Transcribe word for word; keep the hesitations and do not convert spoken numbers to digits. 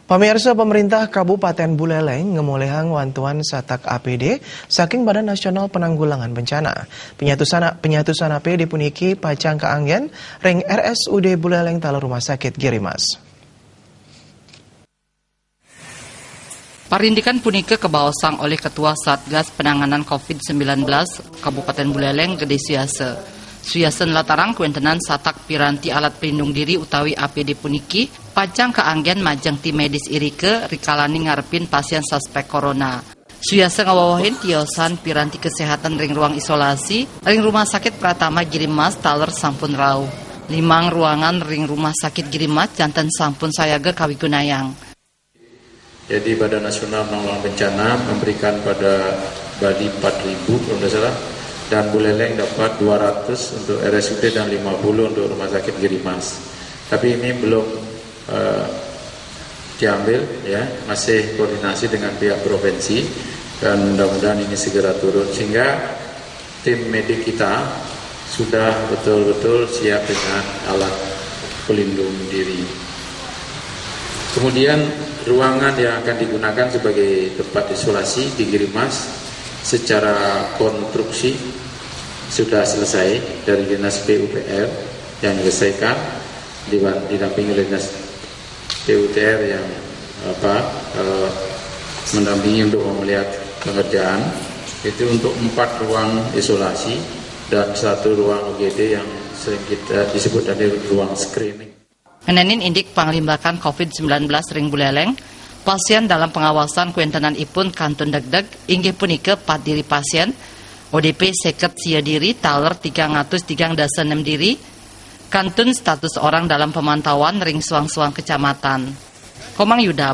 Pamirsa, pemerintah Kabupaten Buleleng ngemolehang wantuan satak A P D saking Badan Nasional Penanggulangan Bencana. Penyatusan, penyatusan A P D puniki pacang kaanggen ring R S U D Buleleng taler Rumah Sakit Girimas. Parindikan punika kabaosang olih Ketua Satgas Penanganan covid sembilan belas Kabupaten Buleleng Gede Suyasa. Suyasa nlatarang kawéntenan satak piranti alat pelindung diri utawi A P D puniki pacang kaanggen majeng tim medis irika rikalaning ngarepin pasien suspek corona. Suyasa ngawewehin tiosan piranti kesehatan ring ruang isolasi ring Rumah Sakit Pratama Girimas taler sampun rauh. Limang ruangan ring Rumah Sakit Girimas janten sampun sayaga kawigunayang. Jadi, Badan Nasional Penanggulangan Bencana memberikan pada Bali empat ribu kalau tidak salah, dan Buleleng dapat dua ratus untuk R S U D dan lima puluh untuk Rumah Sakit Girimas. Tapi ini belum eh, diambil, ya, masih koordinasi dengan pihak provinsi, dan mudah-mudahan ini segera turun sehingga tim medis kita sudah betul-betul siap dengan alat pelindung diri. Kemudian, ruangan yang akan digunakan sebagai tempat isolasi di Girimas secara konstruksi sudah selesai dari Dinas P U P R yang menyelesaikan, diban- didampingi oleh Dinas P U T R yang apa eh, mendampingi untuk melihat pengerjaan itu untuk empat ruang isolasi dan satu ruang U G D yang sering kita disebut tadi ruang screening. Ngenénin indik panglimbakan covid sembilan belas ring Buleleng, pasien dalam pengawasan kawéntenanipun kantun degdeg inggih punika pat diri pasien, O D P seket sia diri, taler tigang atus tigang dasa nem diri, kantun status orang dalam pemantauan ring suang-suang kecamatan. Komang Yuda,